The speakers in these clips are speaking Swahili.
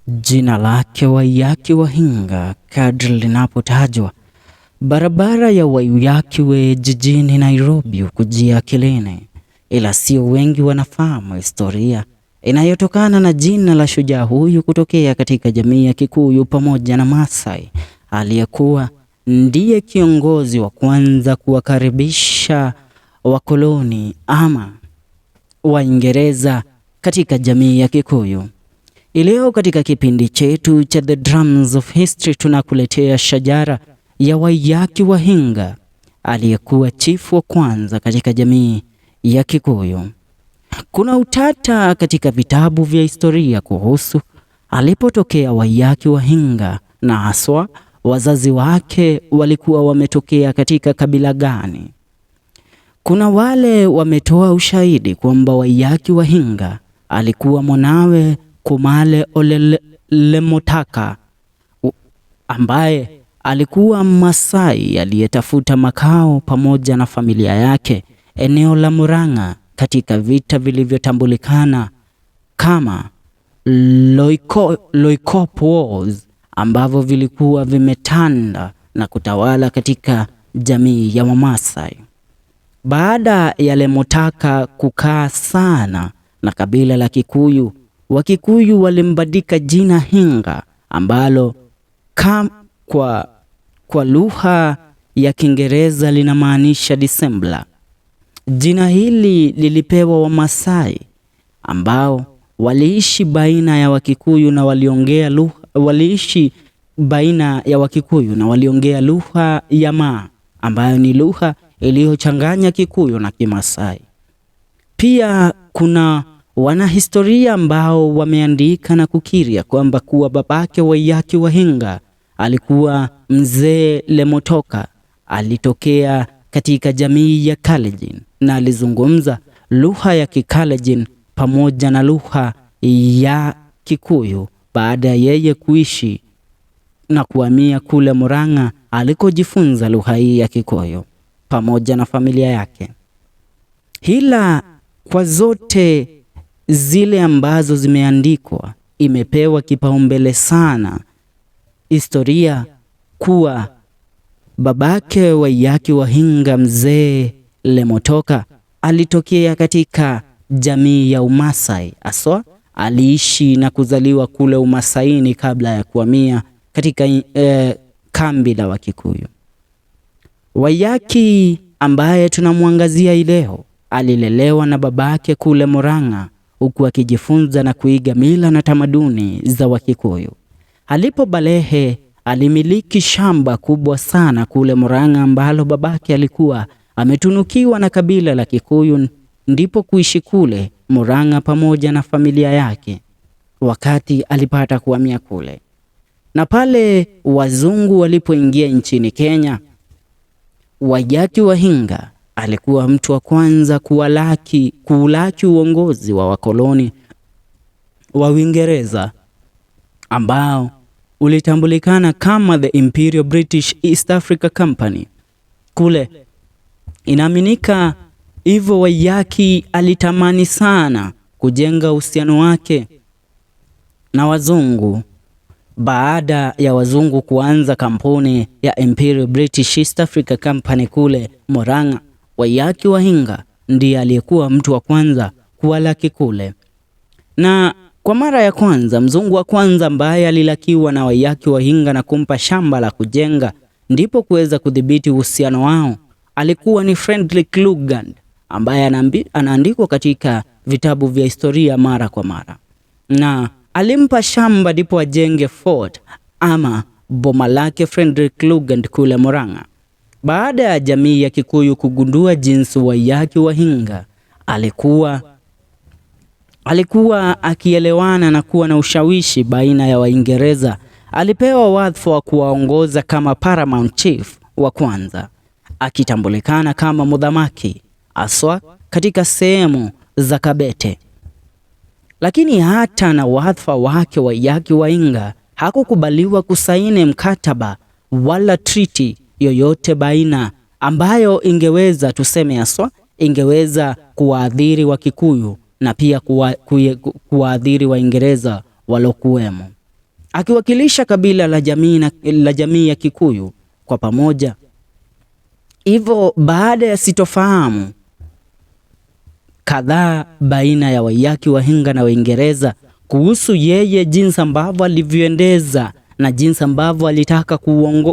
Jina lake Waiyaki Wahinga kadri linapotajwa, barabara ya Waiyaki Way jijini Nairobi hukujia akilini, ila sio wengi wanafahamu historia inayotokana na jina la shujaa huyu kutokea katika jamii ya Kikuyu pamoja na Maasai, aliyekuwa ndiye kiongozi wa kwanza kuwakaribisha wakoloni ama Waingereza katika jamii ya Kikuyu. Leo katika kipindi chetu cha The Drums of History tunakuletea shajara ya Waiyaki Wahinga aliyekuwa chifu wa kwanza katika jamii ya Kikuyu. Kuna utata katika vitabu vya historia kuhusu alipotokea Waiyaki Wahinga na haswa wazazi wake walikuwa wametokea katika kabila gani. Kuna wale wametoa ushahidi kwamba Waiyaki Wahinga alikuwa mwanawe Kumale Ole Lemotaka ambaye alikuwa Masai aliyetafuta makao pamoja na familia yake eneo la Murang'a katika vita vilivyotambulikana kama Loikop Wars ambavyo vilikuwa vimetanda na kutawala katika jamii ya Wamasai. Baada ya Lemotaka kukaa sana na kabila la Kikuyu, Wakikuyu walimbadika jina Hinga ambalo kwa lugha ya Kiingereza linamaanisha dissembler. Jina hili lilipewa Wamasai ambao waliishi baina ya Wakikuyu na waliongea lugha waliishi baina ya Wakikuyu na waliongea lugha ya Maa ambayo ni lugha iliyochanganya Kikuyu na Kimasai. Pia kuna wanahistoria ambao wameandika na kukiria kwamba kuwa babake Waiyaki Wahinga alikuwa mzee Lemotoka, alitokea katika jamii ya Kalenjin na alizungumza lugha ya Kikalenjin pamoja na lugha ya Kikuyu baada ya yeye kuishi na kuhamia kule Murang'a alikojifunza lugha hii ya Kikuyu pamoja na familia yake. Hila kwa zote zile ambazo zimeandikwa imepewa kipaumbele sana historia kuwa babake Waiyaki Wahinga mzee Lemotoka alitokea katika jamii ya Umasai, aswa aliishi na kuzaliwa kule Umasaini kabla ya kuhamia katika kambi la Wakikuyu. Waiyaki ambaye tunamwangazia hii leo alilelewa na babake kule Murang'a huku akijifunza na kuiga mila na tamaduni za Wakikuyu. Alipo balehe alimiliki shamba kubwa sana kule Murang'a ambalo babake alikuwa ametunukiwa na kabila la Kikuyu, ndipo kuishi kule Murang'a pamoja na familia yake wakati alipata kuhamia kule. Na pale wazungu walipoingia nchini Kenya, Waiyaki Wahinga alikuwa mtu wa kwanza kuulaki uongozi wa wakoloni wa Uingereza ambao ulitambulikana kama the Imperial British East Africa Company. Kule inaaminika hivyo, Waiyaki alitamani sana kujenga uhusiano wake na wazungu baada ya wazungu kuanza kampuni ya Imperial British East Africa Company kule Murang'a. Waiyaki Wahinga ndiye aliyekuwa mtu wa kwanza kuwalaki kule, na kwa mara ya kwanza mzungu wa kwanza ambaye alilakiwa na Waiyaki Wahinga na kumpa shamba la kujenga ndipo kuweza kudhibiti uhusiano wao alikuwa ni Frederick Lugard ambaye anaandikwa katika vitabu vya historia mara kwa mara, na alimpa shamba ndipo ajenge fort ama boma lake Frederick Lugard kule Murang'a. Baada ya jamii ya Kikuyu kugundua jinsi Waiyaki Wahinga alikuwa akielewana na kuwa na ushawishi baina ya Waingereza, alipewa wadhifa wa kuwaongoza kama Paramount Chief wa kwanza, akitambulikana kama Muthamaki aswa katika sehemu za Kabete. Lakini hata na wadhifa wake Waiyaki Wahinga hakukubaliwa kusaini mkataba wala treaty yoyote baina ambayo ingeweza tuseme haswa ingeweza kuwaadhiri Wakikuyu na pia kuwaadhiri Waingereza walokuwemo. akiwakilisha kabila la jamii ya Kikuyu kwa pamoja. Hivyo baada ya sitofahamu kadhaa baina ya Waiyaki Wahinga na Waingereza kuhusu yeye, jinsi ambavyo alivyoendeza na jinsi ambavyo alitaka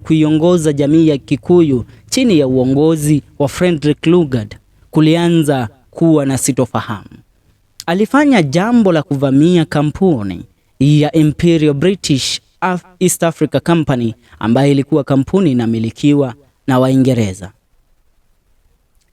kuiongoza jamii ya Kikuyu chini ya uongozi wa Frederick Lugard, kulianza kuwa na sitofahamu. Alifanya jambo la kuvamia kampuni ya Imperial British East Africa Company ambayo ilikuwa kampuni inamilikiwa na Waingereza.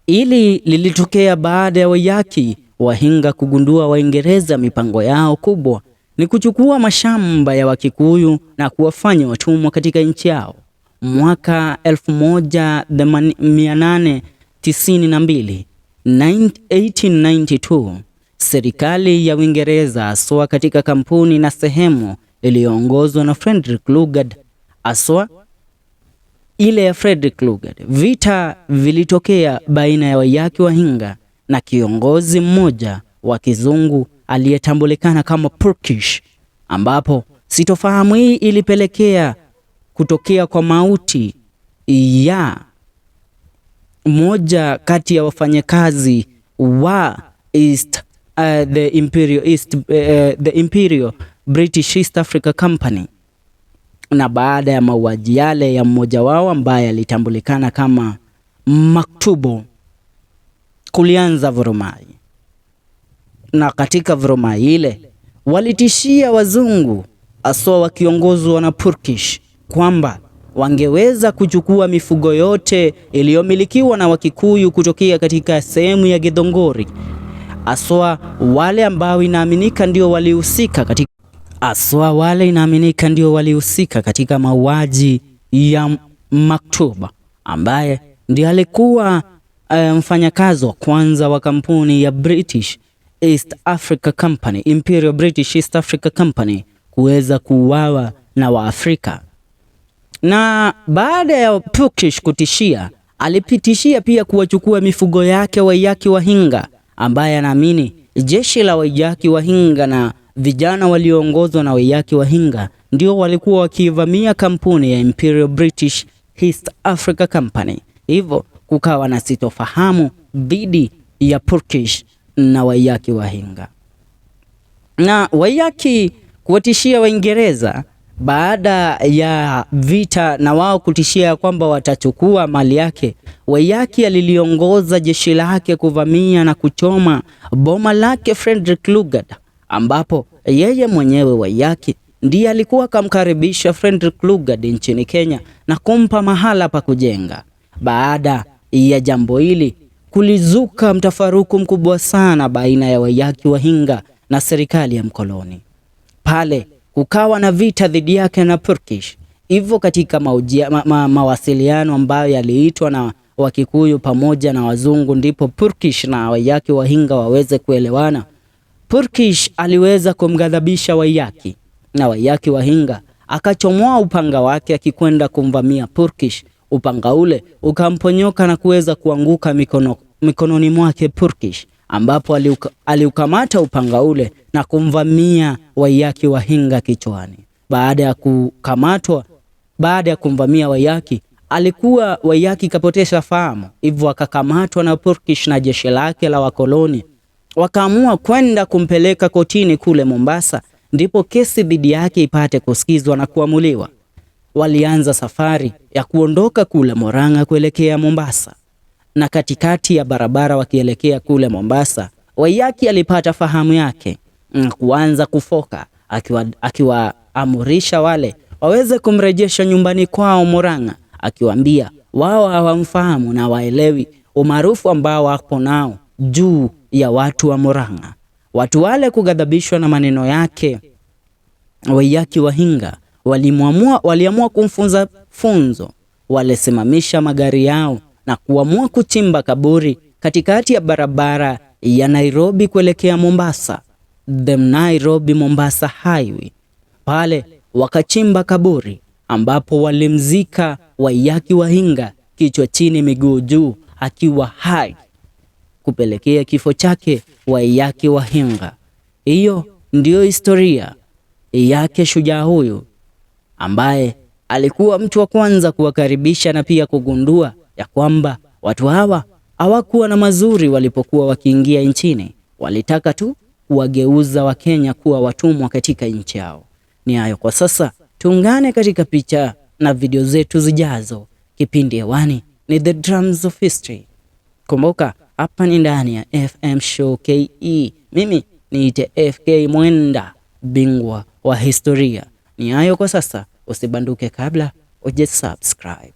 Hili lilitokea baada ya Waiyaki Wahinga kugundua Waingereza mipango yao kubwa ni kuchukua mashamba ya Wakikuyu na kuwafanya watumwa katika nchi yao. Mwaka 1892, 1892, serikali ya Uingereza haswa katika kampuni na sehemu iliyoongozwa na Frederick Lugard, haswa ile ya Frederick Lugard, vita vilitokea baina ya Waiyaki Wahinga na kiongozi mmoja wa kizungu aliyetambulikana kama Purkish, ambapo sitofahamu hii ilipelekea kutokea kwa mauti ya mmoja kati ya wafanyakazi wa the Imperial British East Africa Company. Na baada ya mauaji yale ya mmoja wao ambaye alitambulikana kama Maktubo, kulianza vurumai, na katika vurumai ile walitishia wazungu aswa wakiongozwa na Purkish kwamba wangeweza kuchukua mifugo yote iliyomilikiwa na Wakikuyu kutokea katika sehemu ya Githongori, aswa wale ambao inaaminika ndio walihusika katika aswa wale inaaminika ndio walihusika katika mauaji ya Maktuba ambaye ndiye alikuwa mfanyakazi wa kwanza wa kampuni ya British East Africa Company, Imperial British East Africa Company kuweza kuuawa na Waafrika. Na baada ya Purkish kutishia, alipitishia pia kuwachukua mifugo yake Waiyaki Wahinga, ambaye anaamini jeshi la Waiyaki Wahinga na vijana walioongozwa na Waiyaki Wahinga ndio walikuwa wakivamia kampuni ya Imperial British East Africa Company. Hivyo kukawa na sitofahamu dhidi ya Purkish na Waiyaki Wahinga. Na Waiyaki kuwatishia Waingereza baada ya vita na wao kutishia kwamba watachukua mali yake, Waiyaki aliliongoza jeshi lake kuvamia na kuchoma boma lake Frederick Lugard, ambapo yeye mwenyewe Waiyaki ndiye alikuwa akamkaribisha Frederick Lugard nchini Kenya na kumpa mahala pa kujenga. Baada ya jambo hili kulizuka mtafaruku mkubwa sana baina ya Waiyaki Wahinga na serikali ya mkoloni. Pale kukawa na vita dhidi yake na Purkish. Hivyo katika mawasiliano ambayo yaliitwa na Wakikuyu pamoja na wazungu, ndipo Purkish na Waiyaki Wahinga waweze kuelewana. Purkish aliweza kumghadhabisha Waiyaki na Waiyaki Wahinga akachomoa upanga wake akikwenda kumvamia Purkish. Upanga ule ukamponyoka na kuweza kuanguka mikononi mwake Purkish, ambapo aliukamata upanga ule na kumvamia Waiyaki Wahinga kichwani. Baada ya kukamatwa, baada ya kumvamia Waiyaki, alikuwa Waiyaki kapoteza fahamu, hivyo akakamatwa na Purkish na jeshi lake la wakoloni. Wakaamua kwenda kumpeleka kotini kule Mombasa, ndipo kesi dhidi yake ipate kusikizwa na kuamuliwa. Walianza safari ya kuondoka kule Murang'a kuelekea Mombasa, na katikati ya barabara wakielekea kule Mombasa, Waiyaki alipata fahamu yake na kuanza kufoka, akiwaamurisha wale waweze kumrejesha nyumbani kwao Murang'a, akiwaambia wao hawamfahamu na waelewi umaarufu ambao wapo nao juu ya watu wa Murang'a. Watu wale kughadhabishwa na maneno yake Waiyaki Wahinga waliamua kumfunza funzo. Walisimamisha magari yao na kuamua kuchimba kaburi katikati ya barabara ya Nairobi kuelekea Mombasa, the Nairobi Mombasa Highway. Pale wakachimba kaburi ambapo walimzika Waiyaki Wahinga kichwa chini miguu juu akiwa hai, kupelekea kifo chake Waiyaki Wahinga. Hiyo ndiyo historia yake shujaa huyu ambaye alikuwa mtu wa kwanza kuwakaribisha na pia kugundua ya kwamba watu hawa hawakuwa na mazuri walipokuwa wakiingia nchini. Walitaka tu kuwageuza Wakenya kuwa watumwa katika nchi yao. Ni hayo kwa sasa, tuungane katika picha na video zetu zijazo. Kipindi hewani ni The Drums of History. Kumbuka hapa ni ndani ya FM Show KE. Mimi niite FK Mwenda, bingwa wa historia. Ni hayo kwa sasa, usibanduke kabla uje subscribe.